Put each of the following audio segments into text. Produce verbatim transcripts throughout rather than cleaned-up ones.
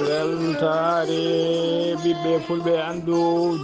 Weltaare ɓiɓɓe fulɓe, anndu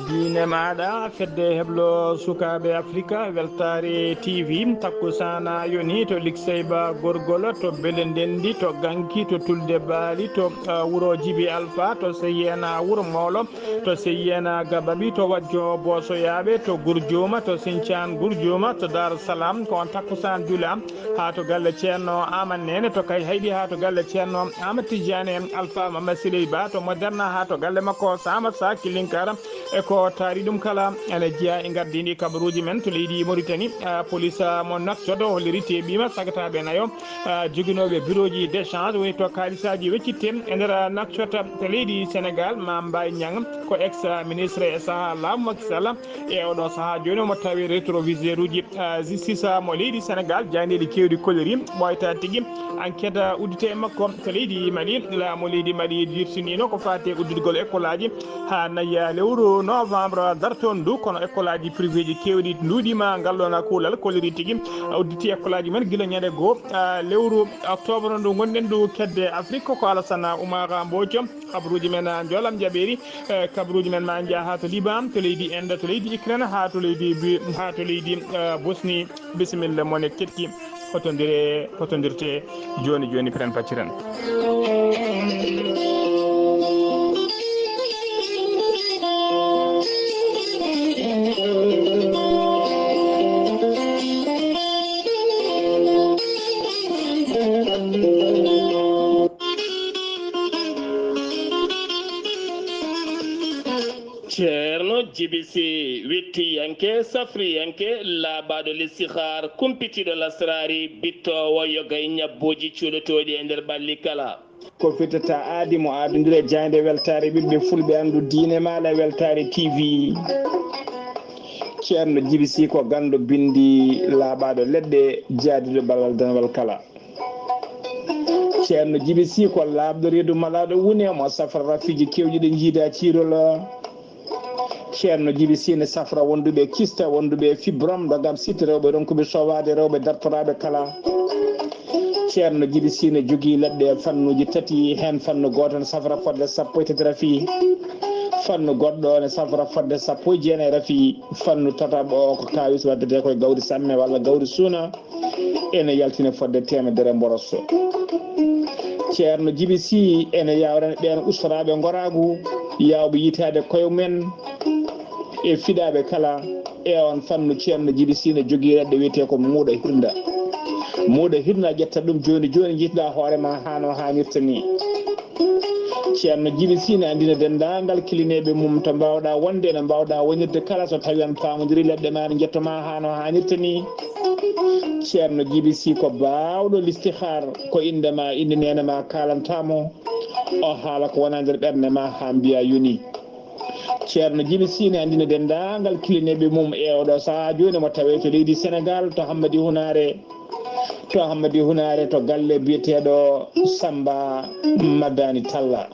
diine maaɗa, fedde heblo sukaaɓe Afrika, Weltaare T V, takkusaana yoni to Likseyba Gorgol, to Bele Ndenndi, to Ganki, to Tulde Baali, to, ah, wuro Jibi Alfa, to Seyena Wuro Moolo, to Seyena Gabaɓi, to Wajjo Boosoyaaɓe, to Gurjuuma, to Sincaan Gurjuuma, to Daaru Salaam, ko on takkusaan jula. Haa to galle Ceerno Aamadu Neene to Kay Hayɗi, haa to galle Ceerno Aamadu Tijjaani en, Alfa Mamadu Siley Ba to Moderna, haa to galle makko Saama Sa Kilinkara. E ko taari ɗum kala ene jeyaa e ngardiindi kabaruuji men to leydi Moritani. Ah, polis, ah, mo Nouakchott holliri teeɓiima sagataaɓe nayo, ah, joginooɓe birooji d'échange, woni to kaalisaaji weccitte e nder, ah, Nouakchott to leydi Senegaal. Mame Mbaye Niang ko ex ministre e sahaa laamu Macky Sall. E oɗo sahaa jooni omo tawi rétroviseur uji, ah, justice, ah, mo leydi Senegaal, jaayndeeji keewɗi kolliri ɓooyta tigi. Enquête, ah, udditi e makko to leydi Mali. Laamu leydi Mali dirtiniino ko faati e udditgol école aji haa nayi lewru novembre dartoon ndu, kono école aji privé ji keewɗi nduuɗiima ngal ɗoon kuulal kolliri tigi. Ah, udditi école aji men gila ñande goo, ah, lewru octobre ndu ngonɗen ndu kedde Afrique. Ko Alassane Oumar Mbodj. Kabaruuji men, ah, njoolam jaɓeeri. Eh, kabaruuji men ma njaha to Liban, to leydi Inde, to leydi Ukraine, haa to leydi Bi-, haa to leydi, eh, Bosnie. Bisimilla mon e keɗki. Hotondire, hotondirte jooni jooni, piren pacciren. Ceerno Jibi Sih, wittiyanke, safriyanke, laaɓaaɗo listihaar, kumpitiiɗo lasraari, bittoowo yoga e ñabbuuji cuuɗotooɗi e nder ɓalli kala. Ko fitata aadi mo aadondire jaaynde weltaare ɓiɓɓe fulɓe, anndu diine maaɗa, Weltaare T V. Ceerno Jibi Sih ko ganndo binndi, laaɓaaɗo leɗɗe, jaadiiɗo ballal danwal kala. Ceerno Jibi Sih ko laaɓɗo reedu malaaɗo wune, mo safra rafiiji keewɗi ɗi njiida ciirol. Ceerno Jibi Sih ne safra wonduɓe kista, wonduɓe fibrom, ɗo gam sitte rewɓe ronkuɓe sowaade, rewɓe dartoraaɓe kala. Ceerno Jibi Sih ne jogii leɗɗe e fannuuji tati, heen fannu gooto ne safra fodde sappo e tati rafi, fannu goɗɗo ne safra fodde sappo e jeenayi rafi, fannu tataɓo o ko kaawis waddetee koye gawri samme walla gawri suuna. Ene yaltina fodde teemedere mboroso. Ceerno Jibi Sih ene yawrani ɓeen ustoraaɓe ngoraagu, yaawɓe yitaade koye men e fiɗaaɓe kala. E on fannu, Ceerno Jibi Sih ne jogii leɗɗe wiyetee ko muuɗa hirnda. Muuɗa hirnda, ƴetta ɗum jooni jooni, njiita hoore ma haa no haanirta ni. Ceerno Jibi Sih ne anndina denndaangal kilineeɓe mum to mbaawɗaa wonde, no mbaawɗaa wonirde kala, so tawii on paamondiri leɗɗe ma ne njetto ma haa no haanirta ni. Ceerno Jibi Sih ko baawɗo listihaar, ko innde ma, innde neene ma kaalanta mo, o haala ko wona nder ɓernde ma haa mbiya yoni. Ceerno Jibi Sih ne anndina denndaangal kilineeɓe mum e oɗo sahaa jooni, mo tawee to leydi Senegaal, to Hammadi Hunaare, to Hammadi Hunaare, to galle biyeteeɗo Samba Madani Talla.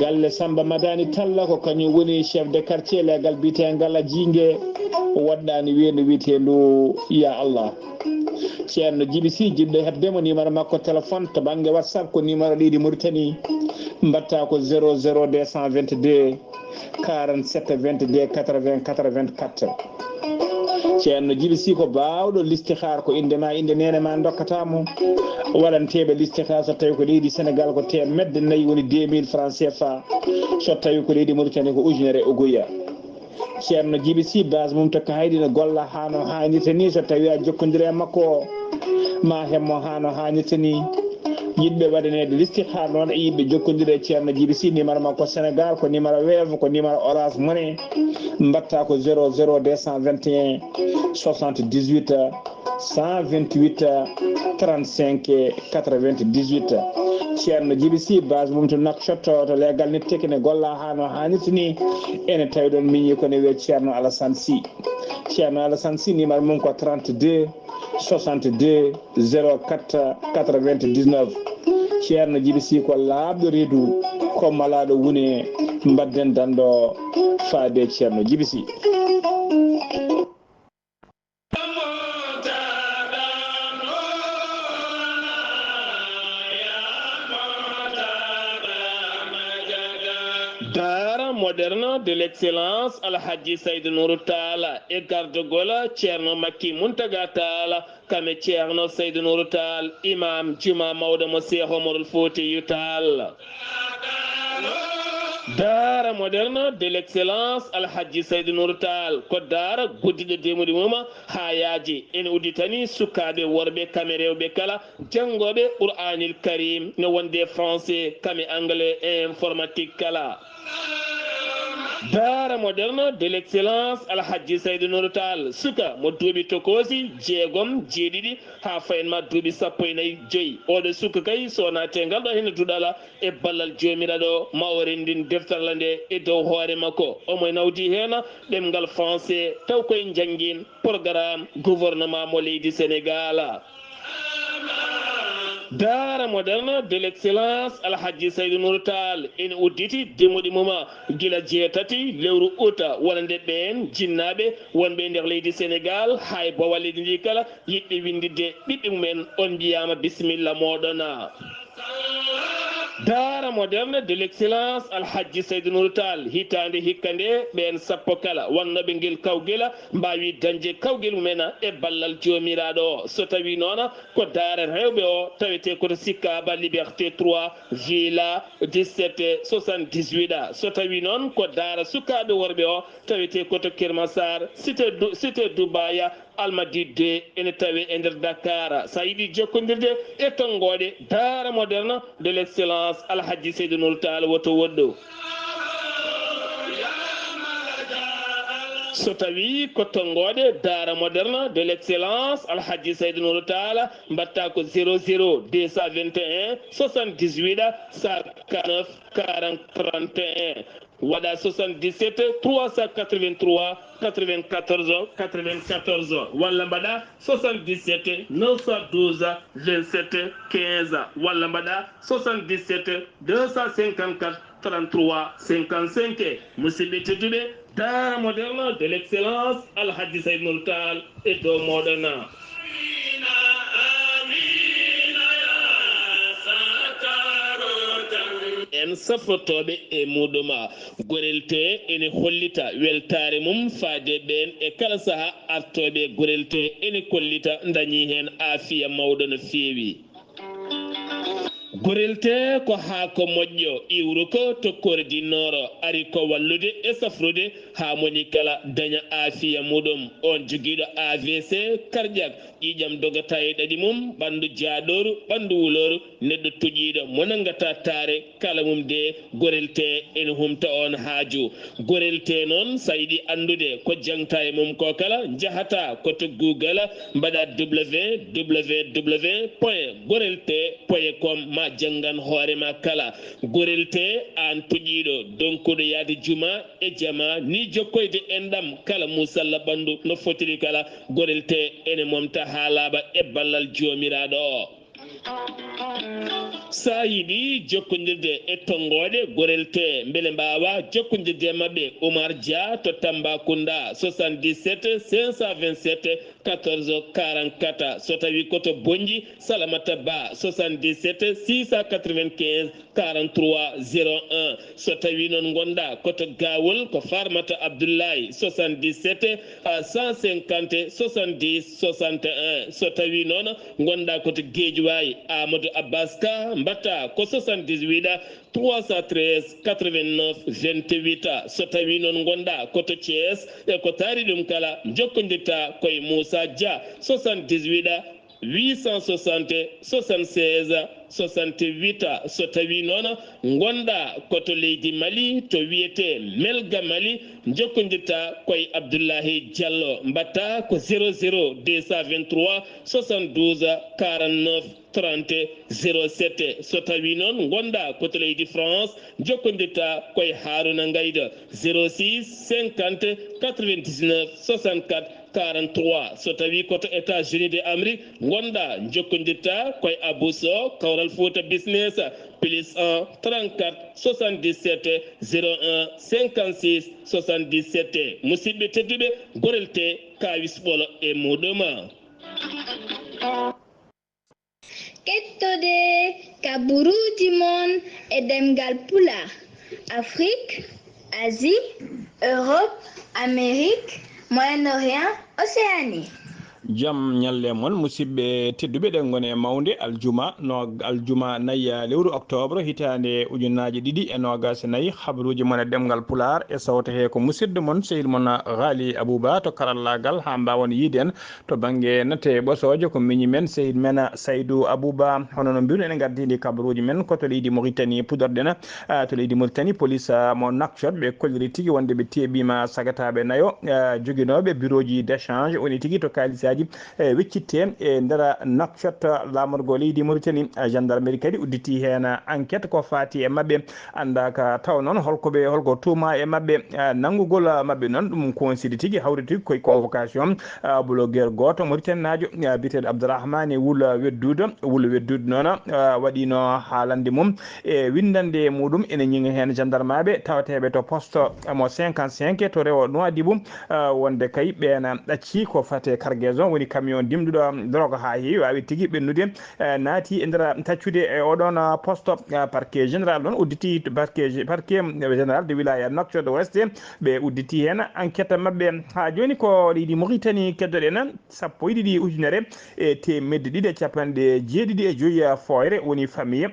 Galle Samba Madani Talla ko kañum woni chef de quartier leegal biyeteengal a Jiinge, waɗɗaani weendu wiyeteendu Ya Allah. Ceerno Jibi Sih, jiɗɗo heɓde mo, numéro makko téléphone to bannge WhatsApp ko numéro leydi Mauritanie, mbaɗta ko zéro zéro deux cent vingt-deux, quarante-sept vingt-deux quatre-vingts quatre-vingt-quatre. Ceerno Jibi Sih ko baawɗo listihaar, ko innde ma, innde neene ma ndokkata mo. Waɗanteeɓe listihaar so tawi ko leydi Senegaal ko teemedde nayi, woni deux mille francs C F A. So tawi ko leydi Mauritanie ko ujunere ogoya. Ceerno Jibi Sih, base mum to Kaydi, ne golla haa no haanirta ni. So tawi a jokkondire e makko, ma heɓ mo haa no haanirta ni. Yiɗɓe waɗaneede listihaar noon e yiɗɓe jokkondire e Ceerno Jibi Sih, numéro makko Senegaal ko numéro Wave, ko numéro Orange Money. Mbaɗta ko zéro zéro deux cent vingt et un soixante-dix-huit cent vingt-huit trente-cinq quatre-vingt-dix-huit. Ceerno Jibi Sih, base mum to Nouakchott, to leegal Nittek, ne golla haa no haanirta ni. Ene tawi ɗoon miñi ko ne wiyee Ceerno Alassane Sih. Ceerno Alassane Sih, numéro mum ko trente-deux soixante-deux zéro quatre quatre-vingt-dix-neuf. Ceerno Jibi Sih ko laaɓɗo reedu, ko malaaɗo wune, mbaɗden danndo faade Ceerno Jibi Sih. Daara moderne de l'excellence Alhaji Saydu Nuuru Taal e gardagol Ceerno Makki Muntaga Taal, kame Ceerno Saydu Nuuru Taal, imam juma mawɗo mo Seex Omarul Fuutiyu Taal. Daara moderne de l'excellence Alhaji Saydu Nuuru Taal ko daara guddiɗo demuɗi mum haa yaaji. Ene udditani sukaaɓe worɓe kame rewɓe kala janngooɓe Qur'aanil Kariim, no wonde français kame anglais e informatique kala. Daara moderne de l'excellence Alhaji Saydu Nuuru Taal, suka mo duuɓi tokoosi jeegom, jeeɗiɗi haa fayin ma duuɓi sappo e nayi joyi. Oɗo suka kay, so wonaa te ngal ɗo hene duɗala e ballal Joomiraaɗo, ma o renndin deftarla nde e dow hoore makko. Omo nawdi heen ɗemngal français, taw koye njanngin programme gouvernement mo leydi Sénégal. Daara moderne de l'excellence Alhaji Saydu Nuuru Taal ene udditi demuɗi mum gila jeetati lewru uta, wonande ɓeen jinnaaɓe wonɓe e nder leydi Sénégal, haa e boowal leydi ndi kala, yiɗɓe winnditde ɓiɓɓe mumen, on mbiyaama bisimilla mooɗon. Daara moderne de l'excellence Alhaji Saydu Nuuru Taal, hitaande hikka nde, ɓeen sappo kala wonnooɓe ngel kawgel mbaawi dañde kawgel mumen e ballal Joomiraaɗo o. So tawii noon ko daara rewɓe o, tawetee ko to Sicap Liberté trois, Villa dix-sept soixante-dix-huit. So tawii noon ko daara sukaaɓe worɓe o, tawetee ko to Keur Massar, cité Du-, cité Dubaï, Almadies deux, ene tawee e nder Dakar. So a yiɗi jokkondirde e tonngooɗe Daara moderne de l'excellence Alhaji Saydu Nuuru Taal, woto woɗɗo. So tawii ko tonngooɗe Daara moderne de l'excellence Alhaji Saydu Nuuru Taal, mbaɗtaa ko zéro zéro deux cent vingt et un soixante-dix-huit cent quarante-neuf quarante trente et un. Waɗa soixante-dix-sept trois cent quatre-vingt-trois quatre-vingt-quatorze quatre-vingt-quatorze, walla mbaɗa soixante-dix-sept neuf cent douze vingt-sept quinze, walla mbaɗa soixante-dix-sept deux cent cinquante-quatre trente-trois cinquante-cinq. Musidɓe tedduɓe, Daara moderne de l'excellence Alhaji Saydu Nuuru Taal e dow mooɗon. En safrotooɓe e muɗum. Gorel te ene hollita weltaare mum faade ɓeen e kala saha artooɓe. Gorel te ene kollita dañi heen aafiya mawɗo no feewi. Gorel te ko haako moƴƴo iwruko to Kore du Nord, ari ko wallude e safrude haa moni kala daña aafiya muɗum. On jogiiɗo A V C cardiaque, ƴiiƴam dogata e ɗaɗi mum, ɓanndu jaaɗooru, ɓanndu wulooru, neɗɗo toƴiiɗo mo nanngata taare, kala mum de gorel te ene humta on haaju. Gorel te noon, so a yiɗi anndude ko jaŋta e mum ko kala, njahata ko to Google, mbaɗa W W W point gorel te point com, ma janngan hoore ma kala. Gorel te, aan toƴiiɗo, donkuɗo yahde juma e jama, ni jokkoyde enɗam kala musalla ɓanndu no fotiri kala, gorel te ene momta haa laaɓa e ballal Joomiraaɗo o. So a yiɗi jokkondirde e tonngooɗe gorel te mbele mbaawa jokkondirde e maɓɓe, Oumar Dia to Tambacounda, soixante-dix-sept cinq cent vingt-sept quatorze quarante-quatre. So tawii ko to Bonnji, Salamata Ba, soixante-dix-sept six cent quatre-vingt-quinze quarante-trois zéro un. So tawii noon ngonɗaa ko to Gawol, ko Farmata Abdoulaye, soixante-dix-sept cent cinquante soixante-dix soixante et un. So tawii noon ngonɗaa ko to Guédiawaye, Amadou Abbas Ka, mbaɗtaa ko soixante-dix-huit trois cent treize quatre-vingt-neuf vingt-huit. So tawii noon ngonɗaa ko to Thiès e ko taari ɗum kala, njokkondirtaa ko e Moussa Dia, soixante-dix-huit huit cent soixante soixante-seize soixante-huit. So tawii noon ngonɗaa ko to leydi Mali, to wiyetee Melga Mali, njokkondirtaa ko e Abdoulahi Diallo, mbaɗtaa ko zéro zéro deux cent vingt-trois soixante-douze quarante-neuf trente zéro sept. So tawii noon ngonɗaa ko to leydi France, njokkondirtaa ko e Harouna Ngaïda, zéro six cinquante quatre-vingt-dix-neuf soixante-quatre quarante-trois. So tawii ko to États-Unis de Amérique ngonɗaa, njokkondirtaa ko e Abou Sow, Kawral Fouta Business, plus un trente-quatre soixante-dix-sept zéro un cinquante-six soixante-dix-sept. Musidɓe tedduɓe, gorel te kaawis ɓolo e muɗum. Kettode kaburuuji mon e ɗemngal Pulaar. Afrique, Asie, Europe, Amérique, Moyen-Orient, Océanie. Jam ñalle mon, musidɓe tedduɓe, ɗen ngoni e mawde aljuma, no, aljuma nayi, eh, lewru octobre, hitaande ujunaaji ɗiɗi e noogas e nayi. Habruuji mon e ɗemngal Pulaar e sawto he ko musidɗo mon, sehil mon, Ghali Abouba, to karallaagal, haa mbaawon yiide en to bannge nate ɓosoojo, ko miñi men, sehil men, Saydou Abouba. Hono no mbiruɗen, en ngardiindi kabruuji men ko to leydi Mauritanie, puɗɗorɗen, ah, to leydi Mauritanie, police, ah, mo Nouakchott, ɓe kolliri tigi wonde ɓe teeɓiima sagataaɓe nayo, ah, joginooɓe birooji d'échange, woni tigi to kaalisaaji, eh, weccitte e nder Nouakchott. Laamorgo leydi Mauritanie, ah, gendarmerie kadi udditi heen enquête ko faati e maɓɓe, anndaaka taw noon holko ɓe, holko tuuma e maɓɓe, ah, nanngugol, ah, maɓɓe noon, ɗum ko on sidi tigi, hawri tigi koye convocation, ah, blogueur gooto Mauritanie naajo, ah, biyeteeɗo Abdourahmane Wul Weddude. Wul Weddude noon, ah, waɗiino haalande mum e winndannde muɗum, ene ñiŋa heen gendarmaaɓe tawateeɓe to poste mo cinquante-cinq to rewo Nouadhibou, ah, wonde kay ɓeen ɗaccii ko fate cargaison, woni camion dimɗuɗo drogue haa heewi, waawi tigi ɓennude, eh, naati e nder taccude e oɗon, ah, poste, ah, parquet général noon udditi, parquet gé-, parquet général de wilaya Nouakchott Ouest, ɓe udditi heen enquête maɓɓe. Haa jooni ko leydi Mauritanie keddoɗen, sappo e ɗiɗi ujunere e teemedde ɗiɗi e capanɗe jeeɗiɗi e joyi fooyre woni famille.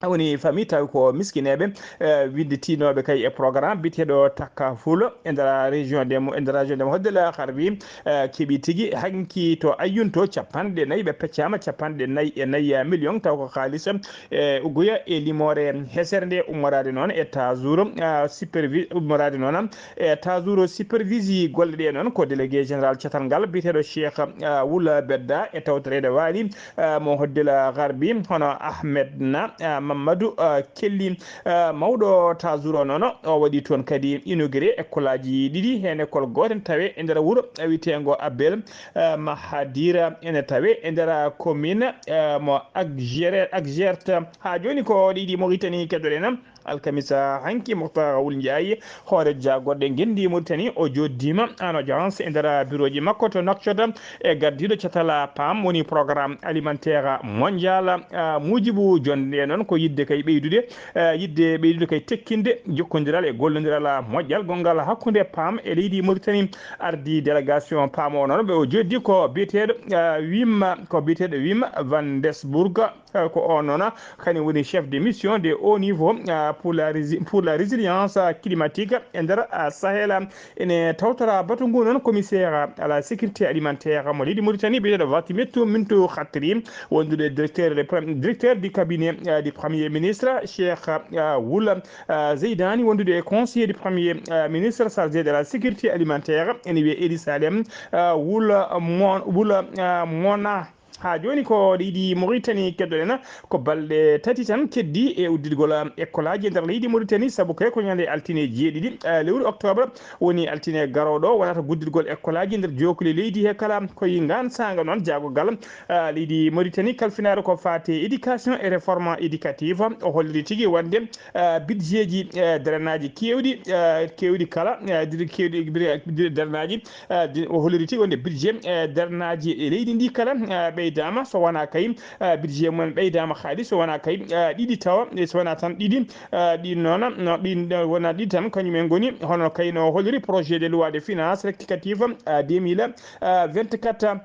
Woni famille tawi ko miskineeɓe, eh, winnditinooɓe kay e programme biyeteeɗo Takaful e nder région de, e nder région de Hoddel Harbi, eh, keɓi tigi hanki to Ayyun to capanɗe nayi, ɓe peccaama capanɗe nayi e nayi million, taw ko kaalis, eh, uguya e limoore hesere nde ummoraade noon e Tazuro, eh, supervi-, ummoraade noon e Tazuro supervisi golle ɗe noon ko délégué général catal ngal biyeteeɗo Cheikh, eh, Wula Bedda e tawtoreede waali, eh, mo Hoddel Garbi, hono Ahmed Na, eh, Mamadou, eh, Kelli, eh, mawɗo Tazuro noon, o waɗi toon kadi inauguré école aji ɗiɗi, heen école gooto ene tawee e nder wuro wiyeteengo Abel, eh, Mahadira ene tawee e nder commune, eh, mo Agger-, Aggert. Haa jooni ko leydi Mauritanie keddoɗen. Alkamisa hanki, Moctar Wul Ndiaye, hoore jagorɗe ngenndi Mauritanie, o jooɗdiima en audience e nder birooji makko to Nouakchott e gardiiɗo catal PAM, woni Programme Alimentaire Mondial. Ah, muujibu jonde noon ko yiɗde kay ɓeydude, ah, yiɗde ɓeydude kay tekkinde jokkondiral e gollondiral moƴƴal gonngal hakkunde PAM e leydi Mauritanie. Ardi délégation PAM o noon, ɓe o jooɗdi ko biyeteeɗo, ah, Wim, ko biyeteeɗo Wim van Desburg. Eh, ko on noon, kañum woni chef de mission de haut niveau, ah, pour la rési-, pour la résilience climatique e nder, ah, Sahel. Ene tawtora batu ngu noon commissaire à la sécurité alimentaire mo leydi Mauritanie, biyeteeɗo Fatimatu Mintu Khatri, wondude directeur de pre-, directeur du cabinet, ah, du Premier ministre, Cheikh, ah, Wul, ah, Zeydani, wondude e conseiller du Premier, ah, ministre chargé de la sécurité alimentaire, ene wiyee Edi Salem, ah, Wul Mon-, Wul, ah, Mona. Haa jooni ko leydi Mauritanie keddoɗen, ko balɗe tati tan keddi e udditgol, um, école aji e nder leydi Mauritanie, sabu kay ko ñande altine jeeɗiɗi, eh, lewru octobre, woni altine garooɗo, wonata gudditgol école aji e nder jookli leydi he kala. Ko e ngaan saanga noon jaagogal, eh, leydi Mauritanie kalfinaare ko faati e éducation et réforme éducative, o holliri tigi wonde, eh, budgetji, eh, drenaaji keewɗi, eh, keewɗi kala, eh, dre-, keewɗi, dre-, drenaaji ah, di-, o holliri tigi wonde budget, eh, darnaaji e leydi ndi kala, ah, ɓeydaama, so wonaa kay, ah, budget mum ɓeydaama haalis, so wonaa kay, ah, ɗiɗi tawa, eh, so wonaa tan ɗiɗi, ah, ɗin noon, no, ɗin, eh, wonaa ɗiɗi tan, kañum en ngoni, hono kay no holliri projet de loi de finance rectificative, ah, deux mille vingt-quatre.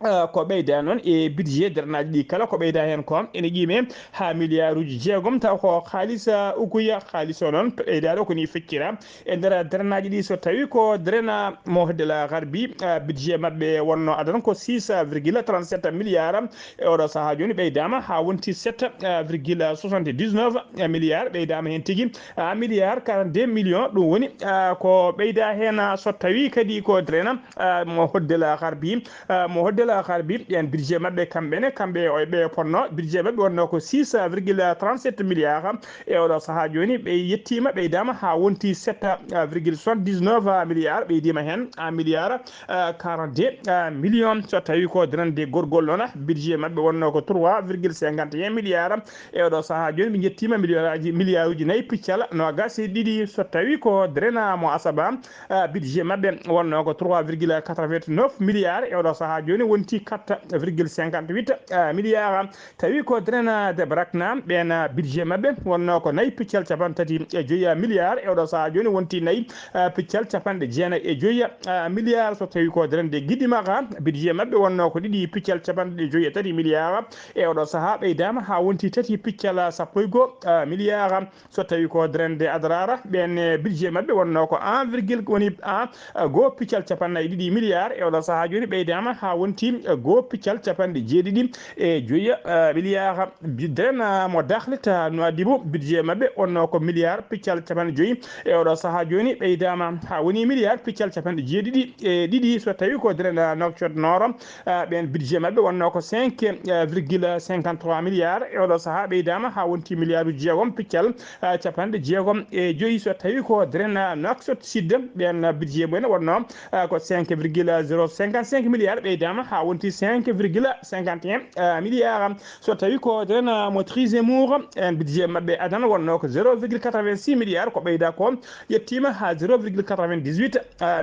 Ah, ko ɓeyda noon e budget darnaaji ɗi kala, ko ɓeyda heen ko ene qiime haa miliyaaruuji jeegom, taw ko haalis, ah, ukuya. Haalis o noon ɓeyda ɗo ko ni feccira. E nder drenaaji ɗi, so tawi ko drena mo Hoddel Garbi, ah, budget maɓɓe wonno adan ko six virgule trente-sept milliards. E oɗo sahaa jooni ɓeydaama haa wonti sept virgule soixante-dix-neuf milliards, ɓeydaama heen tigi, ah, milliard quarante-deux millions. Ɗum woni, ah, ko ɓeyda heen, ah, so tawi kadi ko drena, ah, mo Hoddel Garbi, ah, mo Hoddel Garbi, ɓen budget maɓɓe kamɓe ne, kamɓe o ɓe ponno, budget maɓɓe wonno ko six virgule trente-sept milliards. E oɗo sahaa jooni, ɓe yettiima, ɓeydaama haa wonti sept virgule soixante-dix-neuf milliards, ɓeydiima heen un milliard, ah, quarante-deux millions. So tawi ko darnde gorgol noon, budget maɓɓe wonno ko trois virgule cinquante et un milliards. E oɗo sahaa jooni, ɓe njettiima milliards, milliards uji nayi piccal noogas e ɗiɗi. So tawi ko drena mo Asaba, ah, budget maɓɓe wonno ko trois virgule quatre-vingt-neuf milliards. E oɗo sahaa jooni woni wonti quatre virgule cinquante-huit milliards. Tawi ko Drena de Brakna, ɓeen budget maɓɓe wonnoo ko nayi piccal capanɗe tati e joyi milliards, e oɗo sahaa jooni wonti nayi piccal capanɗe jeenayi e joyi milliards. So tawi ko Drena de Gidimaka, budget maɓɓe wonnoo ko ɗiɗi piccal capanɗe joyi e tati milliards, e oɗo sahaa ɓeydaama haa wonti tati piccal sappo e goo milliards. So tawi ko Drena de Adrara, ɓeen budget maɓɓe wonnoo ko un virgule woni un goo piccal capanɗe nayi e ɗiɗi milliards, e oɗo sahaa jooni ɓeydaama haa wonti goo piccal capanɗe jeeɗiɗi e joyi milliards. Drena mo Dakhlit Nouadhibou, budget maɓɓe wonnoo ko milliard piccal capanɗe joyi, e oɗo sahaa jooni ɓeydaama haa woni milliard piccal capanɗe jeeɗiɗi e ɗiɗi. So tawi ko Drena Nouakchott Nord, ɓeen budget maɓɓe wonnoo ko cinq virgule cinquante-trois milliards, e oɗo sahaa ɓeydaama haa wonti milliard uji jeegom piccal capanɗe jeegom e joyi. So tawi ko Drena Nouakchott Sud, ɓeen budget mumen wonnoo ko cinq virgule zéro cinquante-cinq milliards, ɓeydaama haa wonti cinq virgule cinquante et un milliards. So tawi ko Drena mo Trezemmour, en budget maɓɓe adana wonnoo ko zéro virgule quatre-vingt-six milliards, ko ɓeydaa ko yettiima haa zéro virgule quatre-vingt-dix-huit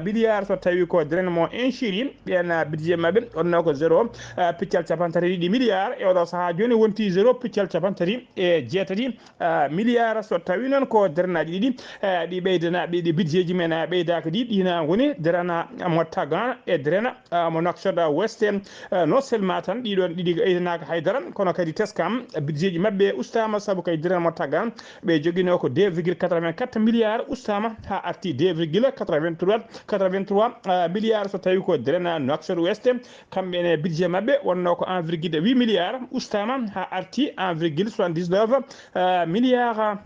milliards. So tawi ko Drena mo Inchiri, ɓeen budget maɓɓe wonnoo ko zéro piccal capanɗe tati e ɗiɗi milliards, e oɗo sahaa jooni wonti zéro piccal capanɗe tati e jeetati milliards. So tawi noon ko Drenaaji ɗiɗi ɗi ɓeydana, ɗi budgetji men ɓeydaaka ɗi, ɗiina ngoni Drena mo Tagan e Drena mo Nouakchott Ouest. Non seulement tan ɗiɗoon ɗiɗi ɓeydanaaka hay dara, kono kadi teskama budgetji maɓɓe ustaama, sabu kay Drena mo Tagan ɓe joginoo ko deux virgule quatre-vingt-quatre milliards, ustaama haa arti deux virgule quatre-vingt-trois, quatre-vingt-trois milliards. So tawi ko Drena Nouakchott Ouest, kamɓe ne budget maɓɓe wonnoo ko un virgule huit milliards, ustaama haa arti un virgule soixante-dix-neuf milliards.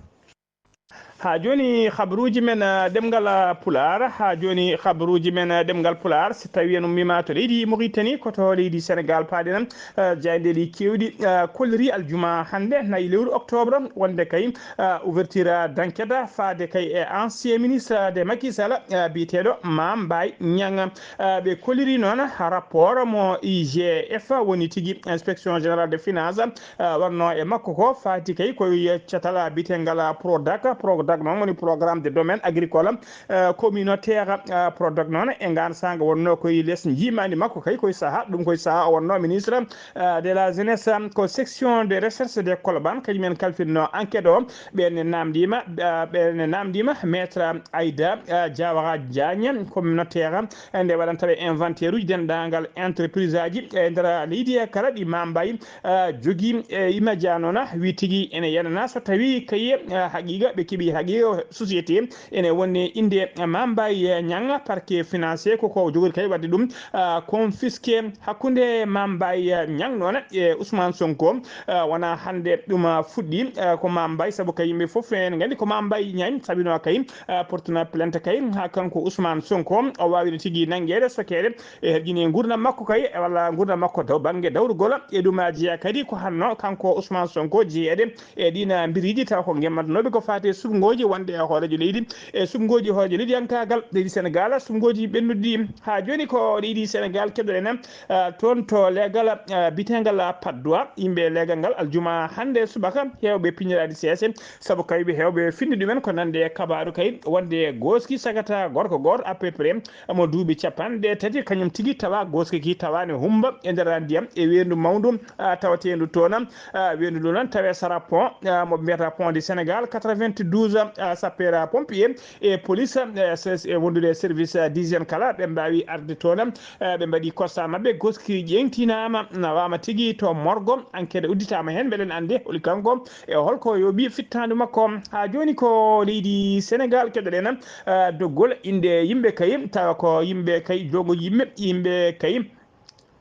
Haa jooni, habaruuji men, eh, ɗemngal, eh, Pulaar. Haa jooni, habaruuji men, eh, ɗemngal Pulaar, si tawii en ummiima to leydi Mauritanie, ko to leydi Senegaal paaɗen, eh, jaayndeeji keewɗi, eh, kollirii aljuma hannde, nayi lewru octobre, wonde kay, eh, ouverture d'enquête faade kay e ancien ministre de Macky Sall, eh, biyeteeɗo Mame Mbaye Niang. Eh, ɓe kollirii noon rapport mo I G F, woni tigi Inspection Générale de Finance, eh, wonnoo e makko ko faati kay koye catal biyeteengal Prodac. Prodac noon woni Programme de Domaine Agricole, eh, Communautaire. Eh, Prodac noon e ngaan saanga wonnoo koye les njiimaandi makko kay koye sahaa, ɗum koye sahaa o wonnoo ministre, eh, de la jeunesse. Ko section de recherche de Colobane, kañum en kalfinnoo enquête o. Ɓeen ne naamndiima, eh, ɓeen ne naamndiima Maître Aïda, eh, Diawara Diagne, communautaire, eh, nde waɗanta ɓe inventaire uji denndaangal entreprise aji e nder leydi e kala ɗi Mame Mbaye, eh, jogii. E ima jaa noon, wi tigi ene yanana so tawii kay, eh, haqiiqa ɓe keɓii haqiiqa société ene woni innde Mame Mbaye Niang, parquet financier ko ko jogori kay waɗde ɗum, eh, confisqué hakkunde Mame Mbaye Niang noon e Ousmane Sonko. Eh, wonaa hannde ɗum, eh, fuɗɗi, eh, ko Mame Mbaye, sabu kay yimɓe fof ene nganndi ko Mame Mbaye Niang sabinoo kay, eh, portunoo plainte kay, haa kanko Ousmane Sonko o waawino tigi nanngeede, sokeede, e herƴini nguurndam makko kay, walla nguurndam makko daw bannge dawrugol. E ɗum, a jeyaa kadi ko hanno kanko Ousmane Sonko jeyeede e ɗiin mbiriiji, tawa ko gemmatanooɓe ko faati e suɓngooji wonde e hooreejo leydi, e suɓngooji hooreejo leydi yankaagal leydi Senegaal, suɓngooji ɓennuɗi. Haa jooni ko leydi Senegaal keɗoɗen, eh, toon to leegal, eh, biyeteengal Patte d'Oie, yimɓe leegal ngal aljuma hannde subaka, heewɓe piñiraani seese, sabu kay ɓe heewɓe finni ɗumen ko nande e kabaaru kay wonde gooski sagata gorko gooto à peu près mo duuɓi capanɗe tati, kañum tigi tawa gooski ki tawaani humba e nder ndiyam e weendu mawndu, ah, tawateendu toon. Ah, weendu ndu noon tawee sara pont, ah, mo ɓe mbiyata pont du Sénégal quatre-vingt-douze, ah, sapeur pompier e police, eh, ses-, e wondude e service, ah, d'hygiène kala, ɓe mbaawi arde toon. Eh, ɓe mbaɗi constat maɓɓe, gooski ƴeeŋtinaama, nawaama tigi to morgo, enquête udditaama heen, mbeɗen anndi holi kanko e holko yooɓi fittaandu makko. Haa jooni ko leydi Senegaal keɗoɗen, eh, doggol innde yimɓe kay, tawa ko yimɓe kay, jogo yimɓe, yimɓe kay,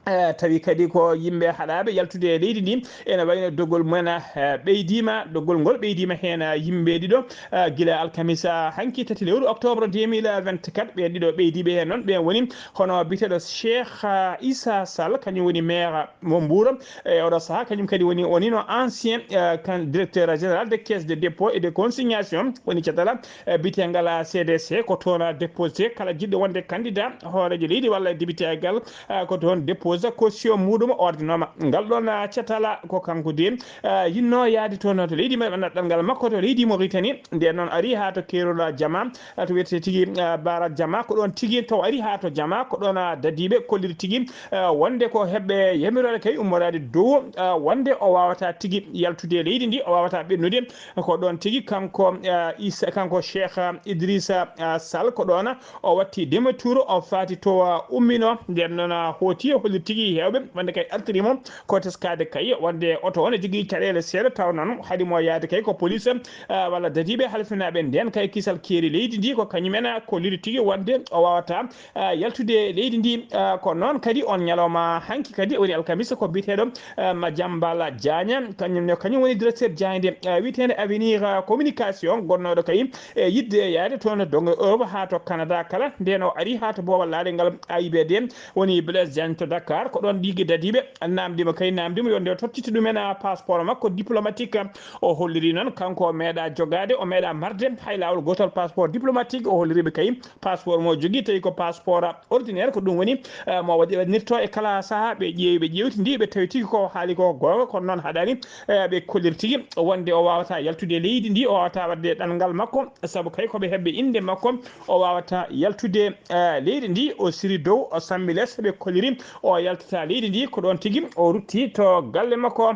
eh, tawi kadi ko yimɓe haɗaaɓe yaltude e leydi ndi, ene wayno doggol mumen, eh, ɓeydiima, doggol ngol ɓeydiima heen, eh, yimɓe ɗiɗo, eh, gila alkamisa hanki tati lewru octobre deux mille vingt-quatre. Ɓeen ɗiɗo ɓeydiiɓe heen noon, ɓeen woni hono biyeteeɗo Cheikh, eh, Issa Sall, kañum woni maire mo Mbour, e oɗo sahaa, kañum kadi woni, wonino ancien, eh, kan-, directeur général de caisse de dépôt et de consignation, woni catal, eh, biyeteengal C D C, ko toon déposé kala jiɗɗo wonde candidat hooreejo leydi walla député gal, eh, ko toon déposé. Oza caution muɗum o ardinooma. Ngal ɗoon, ah, catala ko kanko de, ah, yinnoo yahde toon to leydi men, ɗanngal makko to leydi Mauritanie. Ndeen noon ari haa to keerol, ah, jama, ah, to wiyetee tigi, ah, Bara Jama, ko ɗoon tigi taw ari haa to jama, ko ɗoon, ah, dadiiɓe kolliri tigi, ah, wonde ko heɓɓe yamiroore kay ummoraade dow, ah, wonde o waawataa tigi yaltude e leydi ndi, o waawataa ɓennude. Ko ɗoon tigi kanko, ah, Issa, kanko Cheikh, ah, Idrissa, ah, Sall, ko ɗoon o watti demi-tour, o faati to, ah, ummino. Nden noon, ah, hooti holliri tigi heewɓe wonde kay artiri mo ko teskaade kay wonde oto o ne jogii caɗeele seeɗa, taw noon haɗi mo yahde kay ko police, ah, walla dadiiɓe halfinaaɓe ndeen kay kisal keeri leydi ndi, ko kañum en, ah, kolliri tigi wonde o waawataa, ah, yaltude leydi ndi. Ah, ko noon kadi on ñalawma hanki kadi woni alkamisa ko biyeteeɗo, ah, Madiambal Diagne, kañum ne, kañum woni directeur jaaynde, ah, wiyeteende Avenir, ah, Communication, gonnooɗo kay e yiɗde yahde toon to Europe haa to Canada kala. Ndeen o ari haa to boowal laaɗe ngal A I B D, woni Blaise Diagne to Dakar. Ko ɗoon ɗiigi dadiiɓe naamndi mo kay, naamndi mo yo nde o tottito ɗumen, ah, passeport makko diplomatique. O holliri noon kanko o meeɗaa jogaade, o meeɗaa marde hay laawol gootol passeport diplomatique. O holliri ɓe kay passeport mo jogii tawi ko passeport ordinaire, ko ɗum woni, eh, mo waɗi, waɗnirto e kala sahaa. Ɓe ƴeewi, ɓe ƴeewtidi, ɓe tawi tigi ko haali ko goonga, kono noon haɗaani, eh, ɓe kolliri tigi wonde o waawataa yaltude leydi ndi, o waawataa waɗde ɗanngal makko, sabu kay ko ɓe heɓɓe innde makko, o waawataa yaltude, eh, leydi ndi. O siri dow, o sammi les, ɓe kolliri o yaltataa leydi ndi, ko ɗoon tigi o rutti to galle makko.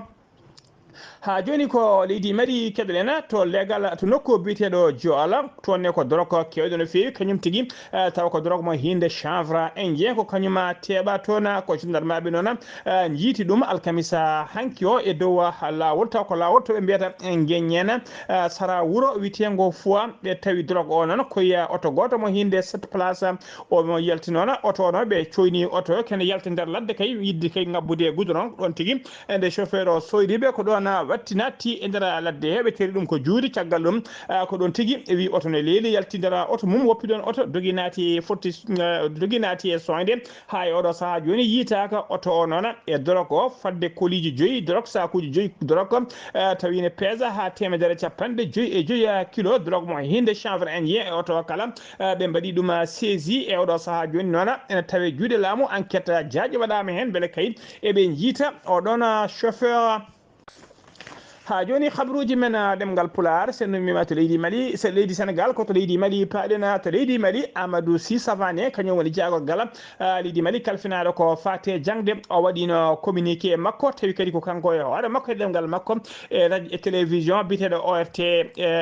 Haa jooni ko leydi Mali keɗoɗen to leegal to nokku biyeteeɗo Joala, toon ne ko dorog keewɗo no feewi, kañum tigi, eh, tawa ko dorog mo hiinde chanvre indien, ko kañum teeɓa toon, ko gendarmeɓe noon, eh, njiiti ɗum alkamisa hanki o e dow, ah, laawol, taw ko laawol to ɓe mbiyata, eh, Ngeññeena, eh, sara wuro wiyeteengo Fuwa, ɓe tawi dorog o noon ko e oto gooto mo hiinde sept place, o mo yalti noon, oto o noon ɓe coyni oto o, kene yalti nder ladde kay, yiɗde kay ngabbude goudron ɗoon tigi. E nde chauffeur o soyri ɓe, ko ɗoon, ah, watti natti e nder ladde he, ɓe teri ɗum ko juuti. Caggal ɗum, ah, ko ɗoon tigi wi oto ne leeli, yalti nder oto mum, woppi ɗoon oto, dogi naati e fotti, ah, dogi naati e soñde. Haa e oɗo sahaa jooni yiytaaka oto o noon e dorog o, fadde koliiji joyi dorog, saakuuji joyi dorog, ah, tawi ne peesa haa teemedere capanɗe joyi e joyi, ah, kilo dorog mo hiinde chanvre indien e oto o kala. Ah, ɓe mbaɗi ɗum, ah, saisie. E oɗo sahaa jooni noon ene tawe juuɗe laamu, enquête, ah, jaaƴo waɗaama heen, mbele kay eɓe njiita o ɗoon, ah, chauffeur. Haa jooni, habruuji men, ah, ɗemngal Pulaar, so en ummiima to leydi Mali, so leydi Senegaal, ko to leydi Mali paaɗen, ah, to leydi Mali, Amadou Sy Savané, kañum woni jaagorgal, ah, leydi Mali kalfinaaɗo ko faati e jaŋde. O waɗiino communiqué makko, tawi kadi ko kanko e hoore makko e ɗemngal makko e radio, e télévision biyeteeɗo O R T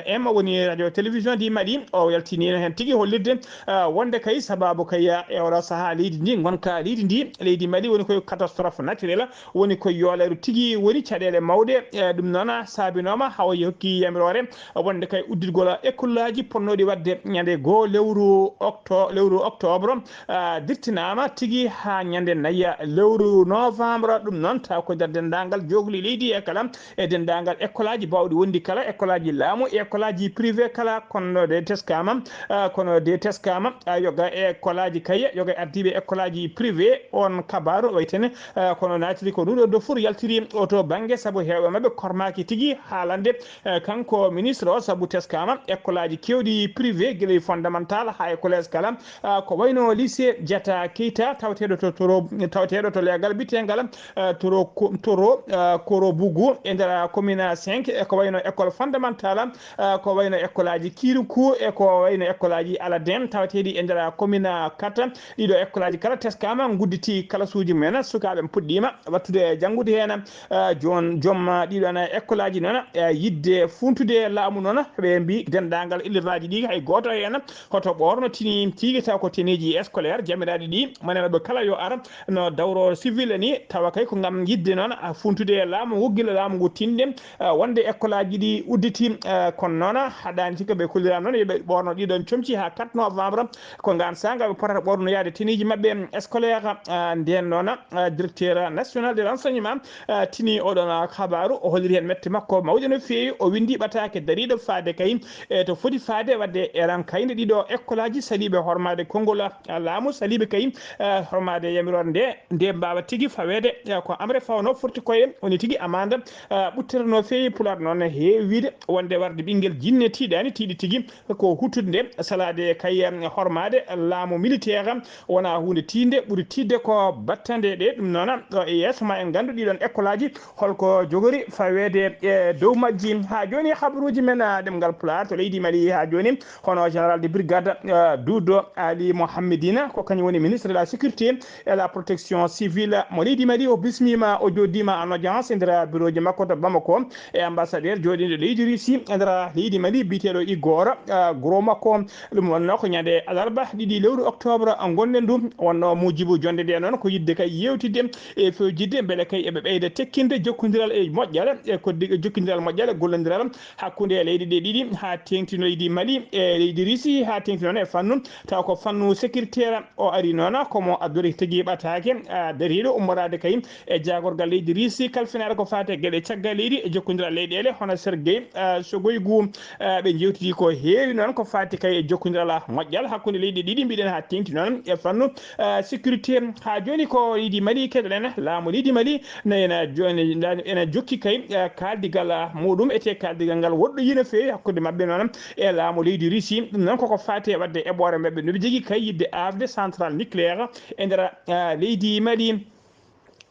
M, woni radio télévision du Mali. O yaltiniino heen tigi hollirde, ah, wonde kay sabaabu kay, ah, e oɗo sahaa leydi ndi, ngonka leydi ndi, leydi Mali woni koye catastrophe naturelle, woni ko yooleeru tigi woni caɗeele mawɗe. E ɗum noon saabinooma hawa hokki yamiroore wonde kay udditgol ekkolaaji potnooɗi waɗde ñande goo lewru octo-, lewru octobre, ah, dirtinaama tigi haa ñande nayi lewru novembre. Ɗum noon taw ko nder denndaangal jookli leydi e kala e denndaangal ekkolaaji baawɗi wondi kala, ekkolaaji laamu e ekkolaaji privé kala, kono de teskaama, ah, kono de teskaama, ah, yoga e ekkolaaji kay, yoga e ardiiɓe ekkolaaji privé on kabaaru waytene, eh, kono naatiri ko ɗum ɗo dofur yaltiri o to bannge, sabu heewɓe maɓɓe kormaaki tigi haalande, eh, kanko ministre o, sabu teskaama ekkolaaji keewɗi privé, gila e fondamental haa e collège kala, eh, ko wayno lycée Diatta Keita, tawateeɗo to Toro, tawateeɗo to leegal biteengal, eh, Toro Ko-, Toro, eh, Korobougou e nder commune cinq, e ko wayno école fondamentale, eh, ko wayno ekkolaaji Kirikou e ko wayno ekkolaaji Aladin, tawateeɗi e nder commune quatre. Ɗiɗo ekkolaaji kala teskaama, ngudditi kalasuuji mumen, sukaaɓe puɗɗiima wattude janngude heen. Eh, joon, joom, eh, ɗiɗo na ekkolaaji noon, eh, yiɗde funtude laamu noon, ɓe mbi denndaangal illiraaji ɗi hay gooto heen hoto ɓoorno tini tigi, taw ko teneeji scolaire jamiraaɗi ɗi, mone maɓɓe kala yo ar no dawro civil ni, tawa kay ko ngam yiɗde noon, ah, funtude e laamu ngu, gila laamu ngu tinde, ah, wonde ekkolaaji ɗi udditi, ah, kono noon haɗaani tigi ɓe kolliraama noon yo ɓe ɓoorno ɗiɗon comci haa quatre novembre, ko ngaan saanga ɓe potata ɓoorno yaade teniiji maɓɓe, mm, scolaire, ah, ndeen noon, ah, directeur national de renseignement, ah, tini oɗon, ah, kabaaru, o holliri heen Te makko mawɗo no feewi, o winndi ɓataake dariiɗo faade kay e to foti faade waɗde e ran kayɗe ɗiɗo ekkolaaji saliiɓe hormaade konngol laamu, saliiɓe kay, eh, hormaade yamiroore nde, nde mbaawa tigi faweede, eh, ko amre fawno forti koye, woni tigi amande, eh, ɓuttere no feewi. Pulaar noon heewi wiide wonde warde ɓinngel jinne tiiɗaani, tiiɗi tigi ko huutude nde salaade kay, eh, hormaade laamu militaire wonaa huunde tiiɗnde, ɓuri tiiɗde ko battande ɗe. Ɗum noon, ɗo e yeeso ma en nganndu ɗiɗon ekkolaaji holko jogori faweede e dow majji. Haa jooni, habaruuji men, ah, ɗemngal Pulaar to leydi Mali haa jooni, hono général de brigade, ah, Doudou Ali Mohamedine, ko kañum woni ministre de la sécurité et la protection civile mo leydi Mali. O bismiima, o jooɗiima en audience e nder bureauji makko to Bamako e ambassadeur jooɗiiɗo leydi Russie e nder leydi Mali, biyeteeɗo Igor, ah, Gromako. Ɗum wonnoo ko ñande alarba ɗiɗi lewru octobre ngonɗen ndu. Wonnoo muujibu jonnde nde noon ko yiɗde kay yeewtidde e fewjidde mbele kay eɓe ɓeyda tekkinde jokkondiral e moƴƴal e koddi-, jokkondiral moƴƴal e gollondiral hakkunde leyɗe ɗe ɗiɗi, haa teeŋti leydi Mali e leydi Russie, haa teeŋti noon e fannu, taw ko fannu sécuritaire. O ari noon ko mo addori tigi ɓataake, ah, dariiɗo ummoraade kay e jaagorgal leydi Russie kalfinaare ko faati e geɗe caggal leydi e jokkondiral leyɗeele, hono Sergei, ah, Shoigu. Ah, ɓe njeewtidi ko heewi noon ko faati kay e jokkondiral moƴƴal hakkunde leyɗe ɗiɗi, mbiɗen haa teeŋti noon e fannu, ah, sécurité. Haa jooni ko leydi Mali keɗoɗen, laamu leydi Mali ne ena jooni, ena jokki kay, ah, kaaldigal, ah, muɗum, etee kaaldigal ngal woɗɗoyii no feewi hakkunde maɓɓe noon e laamu leydi Russie. Ɗum noon koko faati e waɗde eɓɓoore maɓɓe no ɓe njogii kay yiɗde aafde central nucléaire e nder, ah, leydi Mali.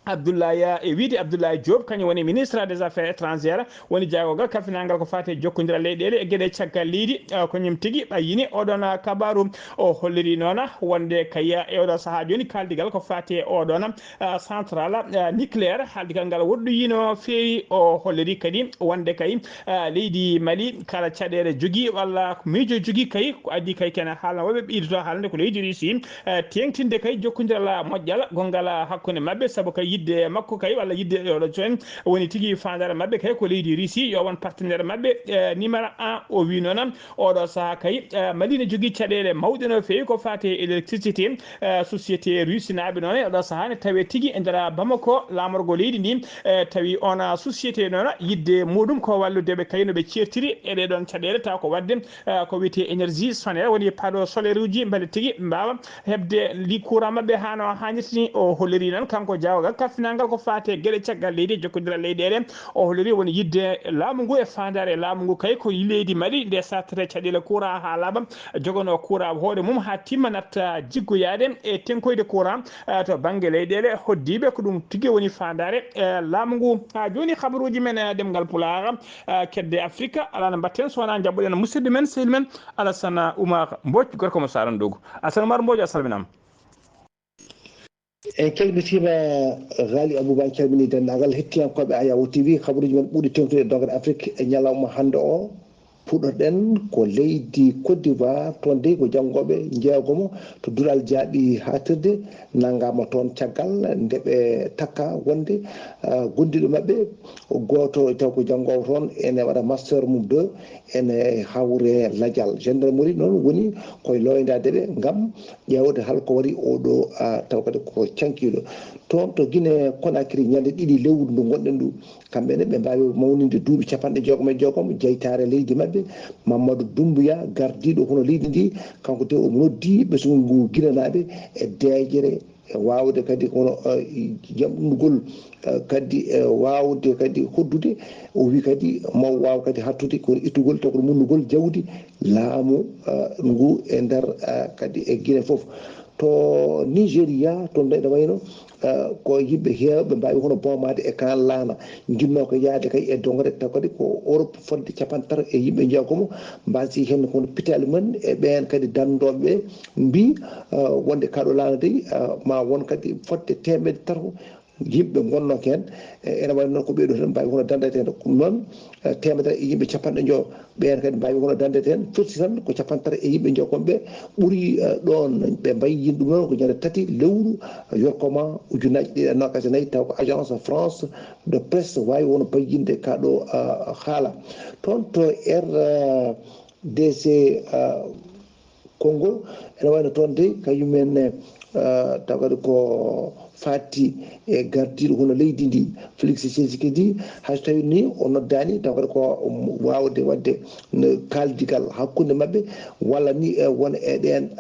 Abdoulaye, e wiide Abdoulaye Diop, kañum woni ministre des affaires étrangères, woni jaagorgal kalfinaangal ko faati e jokkondiral leyɗeele e geɗe caggal leydi, eh, ko ñum tigi ɓayyini oɗon, eh, kabaru. O holliri noon wonde kay, eh, e oɗo sahaa jooni kaaldigal ko faati e oɗon, eh, central, eh, nucléaire, kaaldigal ngal woɗɗoyii no feewi. O holliri kadi wonde kay, eh, leydi Mali kala caɗeele jogii walla ko miijo jogii kay, ko adii kay kene haalna woɓɓe ɓeydoto haalande ko leydi Russie, eh, teeŋtinde kay jokkondiral moƴƴal gonngal hakkunde maɓɓe, sabu kay yiɗde makko kay walla yiɗde oɗo jooni woni tigi faandaare maɓɓe kay ko leydi Russie yo won partenaire maɓɓe, eh, numéro un. O wii noon oɗo sahaa kay, eh, Mali ne jogii caɗeele mawɗe no feewi ko faati e électricité, eh, société russinaaɓe noon e oɗo sahaa ne tawee tigi e nder Bamako laamorgo leydi ndi, eh, tawi on, ah, société noon yiɗde muɗum ko wallude ɓe kay no ɓe ceertiri e ɗee ɗoon caɗeele taw ko waɗde, eh, ko wiyetee énergie solaire, woni panneau solaire uji mbele tigi mbaawa heɓde ndi courant maɓɓe haa no haanirta ni. O holliri noon kanko jaagorgal kalfinaangal ko faati e geɗe caggal leydi e jokkondiral leyɗeele. O holliri woni yiɗde laamu ngu e faandaare laamu ngu kay ko leydi Mali nde sattata caɗeele courant haa laaɓa, joganoo courant hoore mum haa timma natta jiggoyaade e teŋkoyde courant, eh, to bannge leyɗeele hoɗdiiɓe. Ko ɗum tigi woni faandaare, eh, laamu ngu. Haa jooni habaruuji men, eh, ɗemngal Pulaar, eh, kedde Afrika, alaa no mbaɗten so wonaa njaɓɓuɗen musidɗo men, sehil men Alassane Oumar Mbodj, gorko mo Sarandogo. Alassane Oumar Mbodj, a salminaama. En calmitiima, Ghali Abouba, en calminii denndaangal hettiyankooɓe Ayawo T V, habaruuji men ɓurɗi teeŋtude e doŋre Afrik e ñalawma hannde o. Puɗɗorɗen ko leydi Côte d'Ivoire, toon dey ko janngooɓe njeegomo to duɗal jaaɓi haaɗtirde nanngaama toon caggal nde ɓe takka wonde, ah, gondiiɗo maɓɓe gooto taw ko janngoowo toon ene waɗa master mum deux ene hawre lajal. Gendarmerie noon woni koye looyndaade ɓe ngam ƴeewde hol ko waɗi oɗo, ah, taw kadi ko cankiiɗo. Toon to Guinée Conakry ñande ɗiɗi lewru ndu ngonɗen ndu, kamɓe ne ɓe mbaawi mawninde duuɓi capanɗe jeegom e jeegom jeytaare leydi maɓɓe. Mamadou Doumbouya, gardiiɗo hono leydi ndi, kanko de omo noddi ɓesngu ngu ginenaaɓe e deeƴere, e waawde kadi hono, eh, jaɓnugol, eh, kadi, eh, waawde kadi hoddude. O wi kadi maw waaw kadi hattude kono ittugol taw ko munnugol jawdi laamu, eh, ngu e nder, eh, kadi e Guinée fof. To Nigeria, toon de ene wayno, eh, ko yimɓe heewɓe mbaawi hono boomaade e kaan laana, njinnoo ko yahde kay e doŋre, taw kadi ko Europe fodde capanɗe tati e yimɓe jeegomo mbaasi heen kono pitaali mum e ɓeen kadi danndooɓe ɓe mbii, eh, wonde kaa ɗo laana dey, eh, ma won kadi fodde teemedde tato yimɓe ngonnoo ko heen. E, ene wayi noon ko ɓee ɗoo tan mbaawi hono danndata heen. Ɗum noon, eh, teemedere e yimɓe capanɗe njoyo, ɓeen kadi mbaawi hono danndata heen. Firti tan ko capanɗe tati e yimɓe jeegom ɓe ɓuri, eh, ɗoon. Ɓe mbayyini ɗum noon ko ñande tati lewru, eh, yorkoma ujunnaaji ɗiɗi e noogaas e nayi, taw ko Agence France de Presse waawi hono bayyinde kaa ɗo, eh, haala. Toon to R D C, eh, Congo, ene wayno toon de, kañum en, eh, Taw kadi ko fati e gardiiɗo hono leydi ndi, Félix Tshisekedi, hay so tawi ni o noddaani, taw kadi ko waawde waɗde kaaldigal hakkunde maɓɓe, walla ni won e ɗeen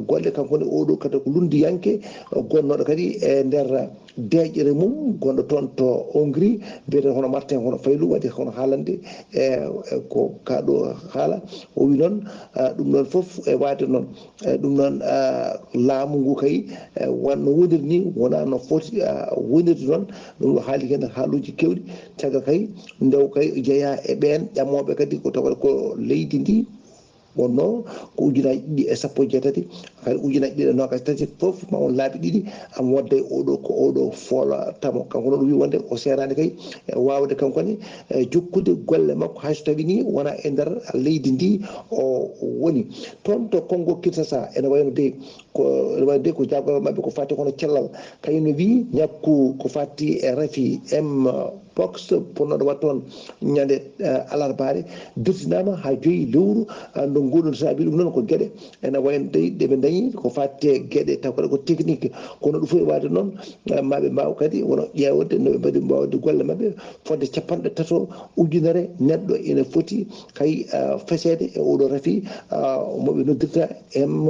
golle. Kanko ne oɗo kadi ko lunndiyanke gonnooɗo kadi e nder deeƴere mum, gonɗo toon to Hongrie, biyeteeɗo hono Martin, hono Faylu, waɗi hono haalande e ko kaɗo haala. O wi noon ɗum ɗoon fof e waade noon. Ɗum noon, laamu ngu kay, wonno woniri ni, wonaa no foti wonirde noon. Ɗum o haali heen haaluuji keewɗi. Caggal kay, ndew kay jeyaa e ɓeen ƴamooɓe kadi ko tawata ko leydi ndi wonno ko ujunaaji ɗiɗi e sappo e jeetati, kadi ujunaaji ɗiɗi e noogaas e tati fof ma won laabi ɗiɗi am wodda e oɗo ko oɗo foola tamo. Kanko noon o wi wonde o seeraani kay e waawde kanko ne e jokkude golle makko hay so tawi ni wonaa e nder leydi ndi o woni. Toon to Congo Kinshasa ene wayno de ko ene wayde ko jaagorgal maɓɓe ko fati hono cellal. Kañum ne wi ñakku ko fati e rafi M pox, ponnoɗo waɗ toon ñande alarbaare, dirtinaama haa joyi lewru. Nde nguɗon saabi ɗum noon ko geɗe ene wayno de ɗe ɓe dañi ko fati e geɗe taw kadi ko technique. Kono ɗum fof e waade noon, ma ɓe mbaaw kadi wono ƴeewde no ɓe mbaɗi mbawde golle maɓɓe. Fodde capanɗe tato ujunere neɗɗo ene foti kay feseede e oɗo rafi mo ɓe noddirta M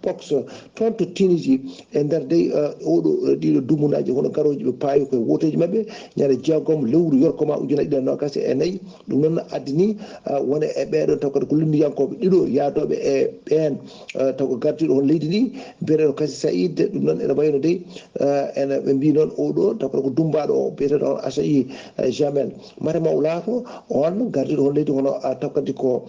pox. Toon to Tunisie, e nder dey oɗo ɗiɗo dumunaaji hono garooji ɓe paawi koye wooteeji maɓɓe ñande jeegom lewru yorkoma ujunaaji ɗiɗi e noogaas e nayi. Ɗum noon addini wone e ɓeeɗon taw kadi ko lunndiyankooɓe ɗiɗo yaadooɓe e ɓeen taw ko gardiiɗo hono leydi ndi, biyeteeɗo Kasi Saïd. Ɗum noon ene wayno dey ene ɓe mbii noon oɗo taw kadi ko dummbaaɗo o biyeteeɗo on Asayi Jamel. Mate maw laato on gardiiɗo hono leydi hono taw kadi ko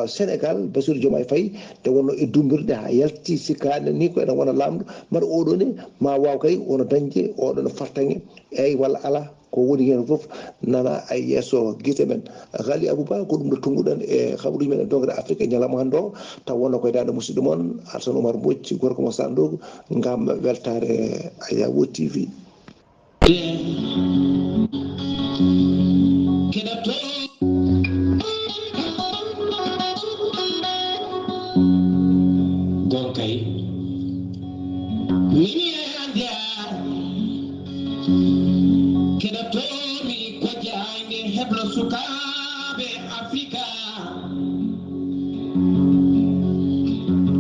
Sénégal, Bassirou Diomaye Faye, nde wonno e dummbirde haa yalti sikkaande ni ko ene wona laamɗo. Mate oɗo ni ma waaw kay wona dañde oɗon fartaŋŋe, eey walla alaa. Ko woni heen fof nana e yeeso gite men. Ghali Abouba, ko ɗum ɗo tunnguɗen e habaruuji men e dogre Afrique e ñalawma hannde o. Taw wonno koye daande musidɗo mon Alsan Oumar Mbodj, gorko mo Sandogo, ngam weltaare Ayawo T V. Keɗoto. Gonkay. Mimi e Andia. Keɗoto mi ko jaayde heblo sukaaɓe Afrika.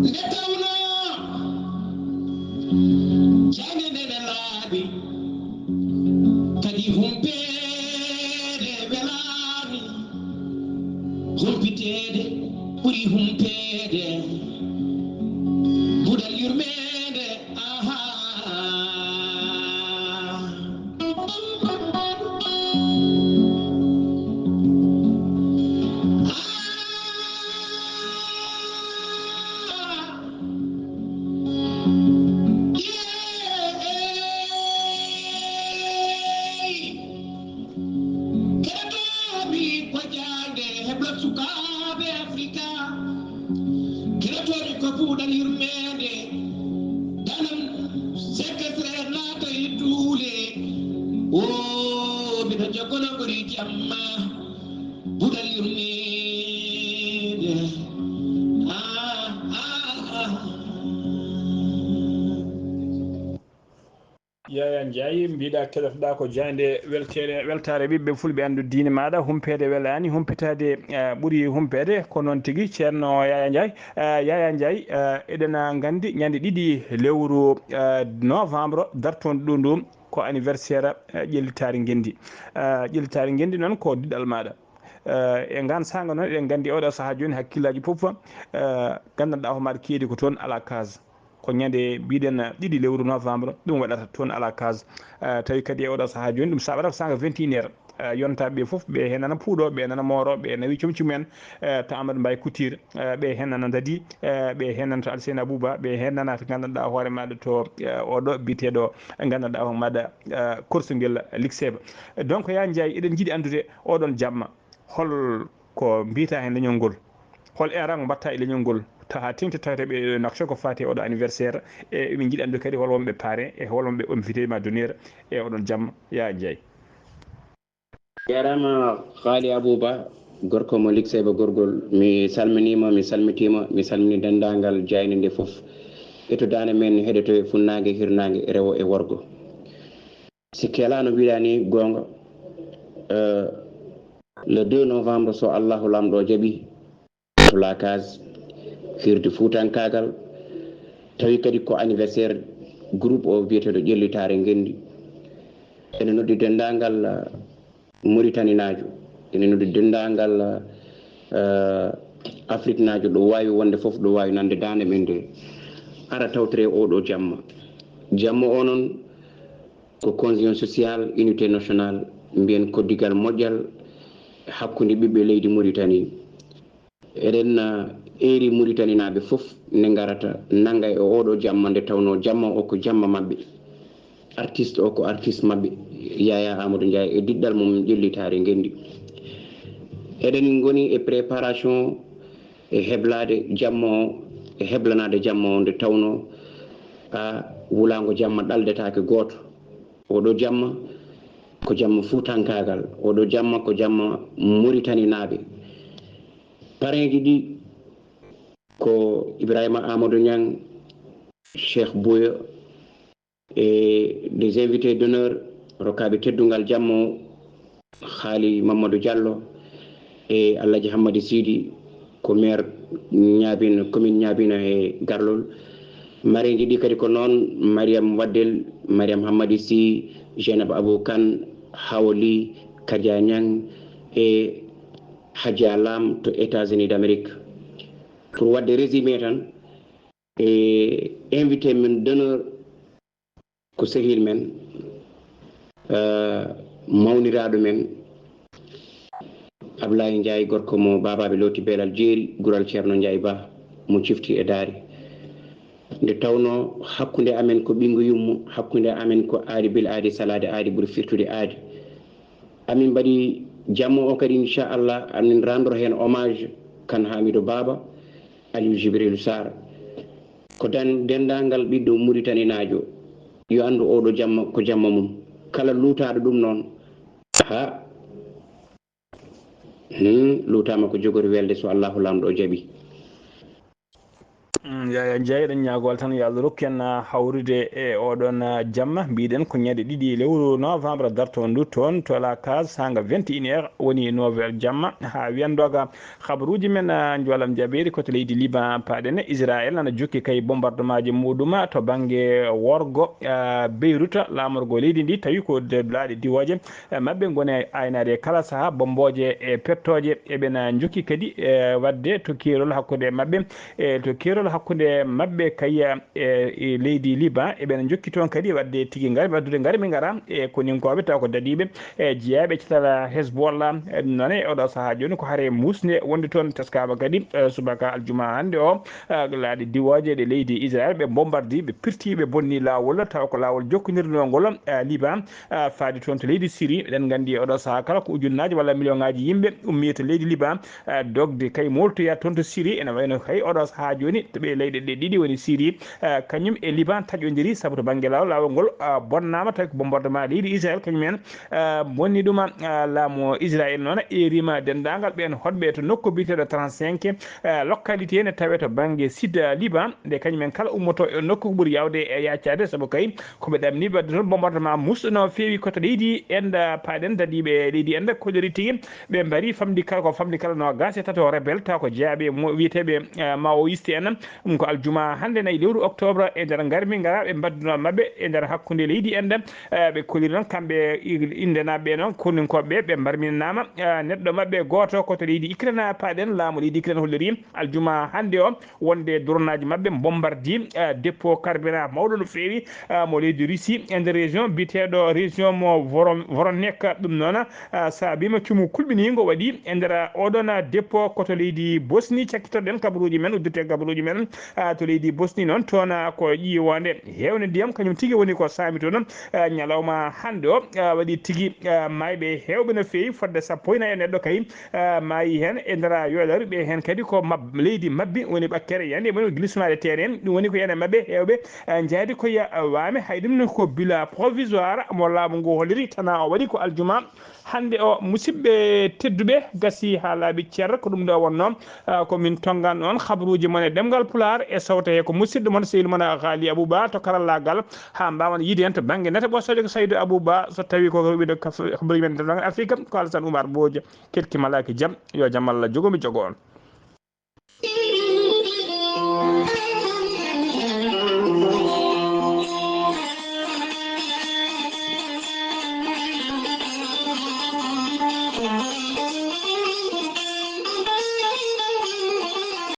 Nde tawnoo jaayde nde ne laaɓi. Kadi humpeede welaani, humpiteede ɓuri humpeede. Buɗal yurmeende, aha. Keɗotoomi ko jaande heblo sukaaɓe Afrika. Keɗotoomi ko puɗal yurmeende. Danam sekesre naata e duule. O miɗo jogono ɓuri jamma. Puɗal yurmeende. Ah, ah, ah. Yaya Ndiaye, mbiɗa keɗotoɗa ko jaaynde weltere, weltaare ɓiɓɓe fulɓe anndu diine maaɗa, humpeede welaani, humpitaade, eh, ɓuri humpeede, ko noon tigi, Ceerno Yaya Ndiaye. Eh, Yaya Ndiaye, eh, eɗen nganndi ñande ɗiɗi lewru, eh, novembre dartoondu ɗo ndu, ko anniversaire, eh, ƴellitaare ngenndi. Eh, ƴellitaare ngenndi noon ko diɗal maaɗa. Eh, e ngaan saanga noon, eɗen nganndi oɗo sahaa jooni hakkillaaji fof, eh, nganndanɗaa homaade keedi ko toon alaa kaas. Ko ñande mbiɗen ɗiɗi lewru novembre, ɗum waɗata toon alaa kaas. Eh, tawi kadi e oɗo sahaa jooni, ɗum saɓata ko saanga vingt et une heures. Eh, yonta ɓe fof, ɓe heen nana puuɗo, ɓe nana mooro, ɓe nawi comci mumen, eh, to Amadou Mbaye Couture, eh, ɓe heen nana Dadi, eh, ɓe heen nana to Alseyna Bouba, ɓe heen nana to nganndanɗaa hoore maaɗa to, eh, oɗo biyeteeɗo nganndanɗaa hoore maaɗa, eh, korsungel Likseba. Donc, Yaya Ndiaye, eɗen njiɗi anndude oɗon jamma, hol ko mbiyata heen leñol ngol? Hol eeraango mbaɗta e leñol ngol? Taha teŋti tawete ɓe nafto ko faati e oɗo anniversaire, e emin njiɗi anndude kadi hol wonɓe parrain, e hol wonɓe invité ma d'honneur e oɗon jamma, Yaya Ndiaye. Jarama Ghali Abouba, gorko mo Likseba Gorgol. Mi salminiima, mi salmitiima, mi salmini denndaangal jaaynde nde fof. e to daande men heɗoto e funnaange, hirnaange, rewo e worgo. Si keelaano wiɗani goonga, eh, le deux novembre, so Allahu Laamɗo jaɓi, to La Case, firti Fuutankaagal, tawi kadi ko anniversaire groupe o biyeteeɗo Ƴellitaare Ngenndi. Ene noddi denndaangal, eh, Muritaninaajo, ene noddi denndaangal, eh, Afriknaajo, ɗo waawi wonde fof, ɗo waawi nande daande men nde, ara tawtore oɗo jamma. Jamma o noon ko cohésion sociale, unité nationale, mbiyen koddigal moƴƴal hakkunde ɓiɓɓe leydi Mauritanie. Eɗen, ah, eeri Muritaninaaɓe fof nde ngarata nannga e oɗo jamma, nde tawnoo jamma o ko jamma maɓɓe. Artiste o ko artiste maɓɓe, Yaya Amadou Ndiaye e diɗɗal mum Ƴellitaare Ngenndi. Eɗen ngoni e préparation e heblaade jamma o, e heblanaade jamma o nde tawnoo, ah, wulaango jamma ɗaldetaake gooto. Oɗo jamma ko jamma Fuutankaagal, oɗo jamma ko jamma Muritaninaaɓe. Pareeji ɗi ko Ibrahima Amadou Niang, Cheikh Bouya, e des invités d'honneur rokkaaɓe teddungal jamma o, Haali Mamadou Diallo e Alhaji Hammadi Sidi, ko maire Ñaabina, commune Ñaabina e Garlol. Mareeji ɗi kadi ko noon Mariam Waddel, Mariam Hammadi Sy, Jeynaba Abou Kane, Hawa Ly, Kadia Niang e Hadja Lam to États-Unis d'Amérique. Pour waɗde résumé tan, e invité men d'honneur ko sehil men, eh, mawniraaɗo men, Ablaye Ndiaye, gorko mo baabaaɓe looti beelal jeeri, gural Ceerno Ndiaye Ba, mo cifti e daari. Nde tawnoo hakkunde amen ko ɓinngu yummo, hakkunde amen ko aadi bil aadi, salaade aadi ɓuri firtude aadi. Amin mbaɗi jamma o kadi, inchallah, amin rendre heen hommage Kan Hamidou Baba, Aliou Djibril Sarr. Ko dan-, denndaangal ɓiɗɗo Muritaninaajo, yo anndu oɗo jamma ko jamma mum. Kala luutaaɗo ɗum noon, ha, hmm, luutaama ko jogori welde, so Allahu Laamɗo jaɓi. Mm, Yaya Ndiaye, eɗen ñaagol tan yo Allah rokku en, ah, hawrude e oɗon, ah, jamma. Mbiɗen ko ñande ɗiɗi lewru novembre darto ndu toon to La Case, saanga vingt et une heures woni neuf heures jamma haa wiyanndoga. Habaruuji men, ah, njolam jabeeri ko to leydi Liban paaɗen. Israël nana jokki kay bombardemaaji muɗum to bannge worgo, ah, Beyrouth, laamorgo leydi ndi, tawi ko de-, laaɗe diwooje, eh, maɓɓe ngoni aynaade kala saha bombooje e pettooje. Eɓena njokki kadi, eh, waɗde to keerol hakkunde maɓɓe, e to keerol hakkunde maɓɓe kay, eh, e leydi Liban. Eɓena njokki toon kadi waɗde tigi ngar, waddude ngar mi ngara e koninkooɓe taw ko dadiiɓe e jeyaaɓe e catal Hezbollah. Eh, ɗum noon e oɗo sahaa jooni ko hare muusnde wonde toon, teskaama kadi, eh, subaka aljuma hannde o, eh, laaɗe diwooje ɗe leydi Israël, ɓe bombardi, ɓe pirti, ɓe bonni laawol, taw ko laawol jokkondirnoo ngol, eh, Liban, eh, faade toon to leydi Syrie. Eɗen nganndi e oɗo sahaa kala ko ujunnaaji walla million ngaaji yimɓe ummii to leydi Liban, eh, dogde kay moltoya toon to Syrie. Ene wayno kay oɗo sahaa jooni to ɓe leyɗe ɗe ɗiɗi woni Syrie, eh, kañum e Liban taƴondiri sabu to bannge laawol, laawol ngol, eh, bonnaama tawi ko bombardement leydi Israël kañum en, eh, bonni ɗum. Eh, laamu Israël noon eerima denndaangal ɓeen hoɗɓe to nokku biyeteeɗo trente-cinq, eh, localité ne tawee to bannge sud, eh, Liban, nde kañum en kala ummoto e nokku ko ɓuri yawde e yaccaade sabu kay ko ɓe ɗamni wadde toon bombardement musɗo no feewi ko to leydi Inde, paaɗen dadiiɓe leydi Inde kolliri tigi. Ɓe mbari famɗi kala, ko famɗi kala noogaas e tato rebel, taw ko jeyaaɓe mo-, wiyeteeɓe, eh, maoïste en. Ɗum ko aljuma hannde nayi lewru octobre e nder ngarmi ngara ɓe mbaddunoo maɓɓe e nder hakkunde leydi Inde. Eh, ɓe kolliri noon kamɓe i-, Indenaaɓe ɓe noon, koninkooɓe ɓe, ɓe mbarminanaama, eh, neɗɗo maɓɓe gooto ko to leydi Ukraine, paaɗen laamu leydi Ukraine holliri aljuma hannde o wonde dronnaaji maɓɓe bombardi, eh, dépôt carburant mawɗo no feewi, eh, mo leydi Russie e nder région biyeteeɗo région mo Voron-, Voronezh. Ɗum noon, eh, saabiima cumu kulɓiniingo waɗi e nder oɗon dépôt ko to leydi Bosnie. Cakkitoɗen kabaruuji men, uddite kabaruuji men, eh, to leydi Bosnie noon, toon, eh, ko ƴiiwoonde heewnde ndiyam, kañum tigi woni ko saami toon, eh, ñalawma hannde o, eh, waɗi tigi, eh, maayɓe heewɓe no feewi, fodde sappo e nayi neɗɗo kay, eh, maayi heen e nder yoolari ɓe heen kadi ko mab-, leydi mabbi woni ɓakkere yande mum glissement de terrain. Ɗum woni ko yande maɓɓe heewɓe, eh, njaadi ko ya, eh, waame. Hay ɗum ne ko bilan provisoire mo laamu ngu holliri, tana o waɗi ko aljuma hannde o. Musidɓe tedduɓe, gasi haa laaɓi cer, ko ɗum ɗo wonnoo, eh, ko min tonngan on habaruuji mon e ɗemngal Pulaar e sowte he ko musidɗo mon, sehil mon Ghali Abouba to karallaagal, haa mbaawan yiide en to bannge nete ɓosooje ko Saydou Abouba, so tawii ko wiide habari men to bannge Afrique ko Alassane Oumar Boojo. Keɗki malaaki jam, yo jam Allah jogo mi jogo on.